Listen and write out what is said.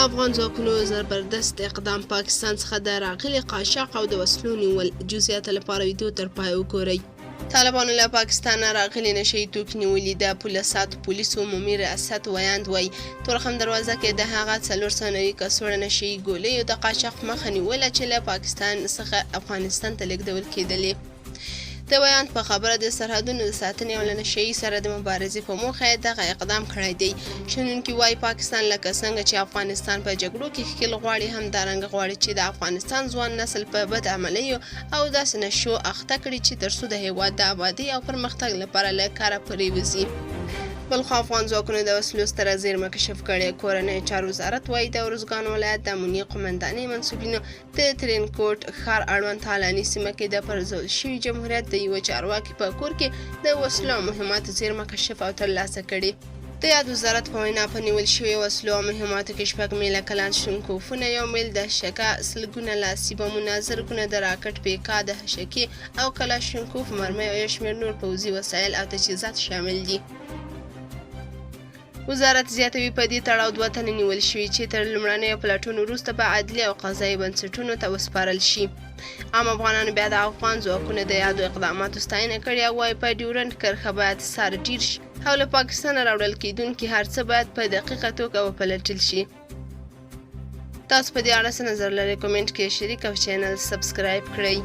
افغان ځواکونو زبردست اقدام، پاکستان څخه د راغلي قاچاق او د وسلو نیول. جزئیاتو لپاره ویډیو تر پایه وګورئ. طالبانو له پاکستانه راغلي نشه یي توکي نیولي. د پوله ساتو پولیسو عمومي ریاست ویاند وایي، تورخم دروازه کې د هغه 490 کڅوړه نشه یي ګولیو د قاچاق مخه نیوله چې له پاکستان څخه افغانستان ته لېږدول کېدلې. د ویاند په خبره، د سرحدونو د ساتنې او له نشه یي سره د مبارزې په موخه یې دغه اقدام کړی دی. شنونکي وايي، پاکستان لکه څنګه چې افغانستان په جګړو کې ښکېل غواړي، همدارنګه غواړي چې د افغانستان ځوان نسل په بد عملیو او داسې نشو اخته کړي چې تر څو د هېواد د ابادۍ او پرمختګ لپاره له کاره پرېوځي. بلخوا افغان ځواکونو د وسلو ستره زېرمه کشف کړې. کورنیو چارو وزارت وايي، د ارزګان ولایت د امنیې قومندانۍ منسوبینو د ترینکوټ ښار اړوند تالاني سیمه کې د پرځول شوي جمهوریت د یوه چارواکي په کور کې د وسلو او مهماتو زېرمه کشف او ترلاسه کړې. د یاد وزارت په وینا، په نیول شویو وسلو او مهماتو کې شپږ میله کلاشینکوفونه، یو میل دهشکه، سلګونه لاسي بمونه، زرګونه د راکټ پیکا دهشکې او کلاشینکوف مرمۍ او یو شمېر نور پوځي وسایل او تجهیزات شامل دي. وزارت زیاتوي، په دې تړاو دوه تنه نیول شوي چې تر لومړنیو پلټنو وروسته به عدلي او قضايي بنسټونو ته وسپارل شي. عام افغانانو بیا د افغان ځواکونو د یادو اقداماتو ستاینه کړې او وايي، په ډیورنډ کرښه باید څار ډیر شي او له پاکستانه راوړل کېدونکي هر څه باید په دقیقه توګه وپلټل شي. تاسو په دې اړه څه نظر لرئ؟ کومنټ کې شریک او چینل سبسکرایب کړئ.